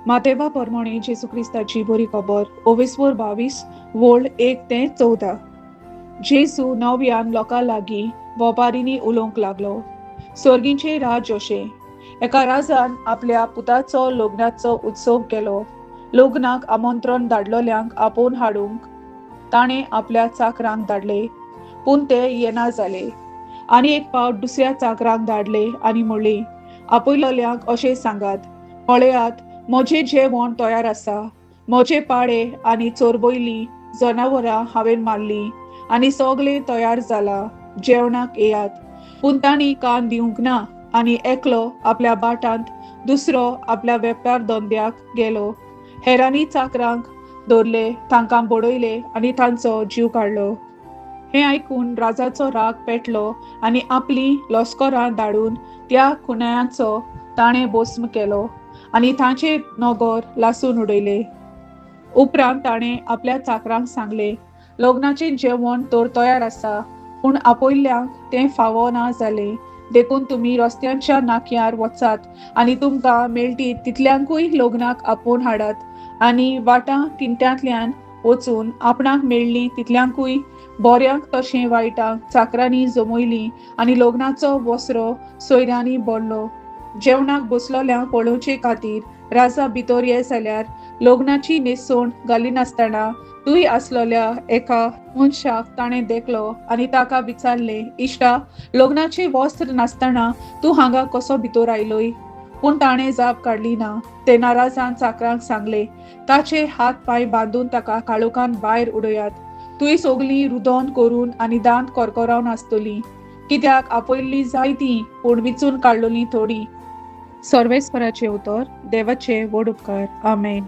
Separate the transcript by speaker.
Speaker 1: मातेवा परमणे जेजू क्रिस्ताची बरी खबर ओवेस्वर 22 वोळ 1 ते 14. जेजू नव्यान लोकां लागीं वोपारींनी उलोवंक लागलो. सर्गींचें राज्य अशें, एका राजान आपल्या पुताचो लग्नाचो उत्सव केलो. लग्नाक आमंत्रण धाडलोल्यांक आपोवन हाडूंक ताणें आपल्या चाकरांक धाडले, पूण ते येना जाले. आनी एक पावट दुसऱ्या चाकरांक धाडले आनी म्हणले, आपयलोल्यांक अशें सांगात, पळयात म्हजें जेवण तयार आसा, म्हजे पाडे आनी चोरबयली जनावरां हांवें मारलीं आनी सगळें तयार जालां, जेवणाक येयात. पूण तांणी कान दिवंक ना आनी एकलो आपल्या भाटांत, दुसरो आपल्या वेपार धंद्याक गेलो. हेरांनी चाकरांक दवरले, तांकां बडयले आनी तांचो जीव काडलो. हें आयकून राजाचो राग पेटलो आनी आपलीं लश्करां धाडून त्या खुनायांचो ताणें भस्म केलो आनी तांचें नगर लासून उडयलें. उपरांत ताणें आपल्या चाकरांक सांगलें, लग्नाचें जेवण तर तयार आसा, पूण आपयल्ल्यांक तें फावो ना जालें. देखून तुमी रस्त्यांच्या नाक्यार वचात आनी तुमकां मेळटीत तितल्यांकूय लग्नाक आपोवन हाडात आनी वाटां तिंट्यांतल्यान वचून आपणाक मेळ्ळीं तितल्यांकूय, बऱ्यांक तशें वायटांक, चाकरांनी जमयलीं आनी लग्नाचो वसरो सोयऱ्यांनी भरलो. जेवणाक बसलोल्यांक पळोवचे खातीर राजा भितर ये जाल्यार लग्नाची न्हेसवण घालिनासतना तूंय आसलोल्या एका मनशाक ताणें देखलो आनी ताका विचारलें, इश्टा, लग्नाचें वस्त्र नासतना तूं हांगा कसो भितर आयलोय? पूण ताणें जाप काडली ना. तेन्ना राजान चाकरांक सांगलें, ताचे हात पांय बांदून ताका काळोखान भायर उडयात. थंय सगलीं रुदन करून आनी दांत करकरावन आसतलीं, कित्याक आपयल्लीं जायतीं पूण विचून काडलोलीं थोडीं. सर्वेस्पराचें उतर. देवाचे व्हड उपकार. आमेन.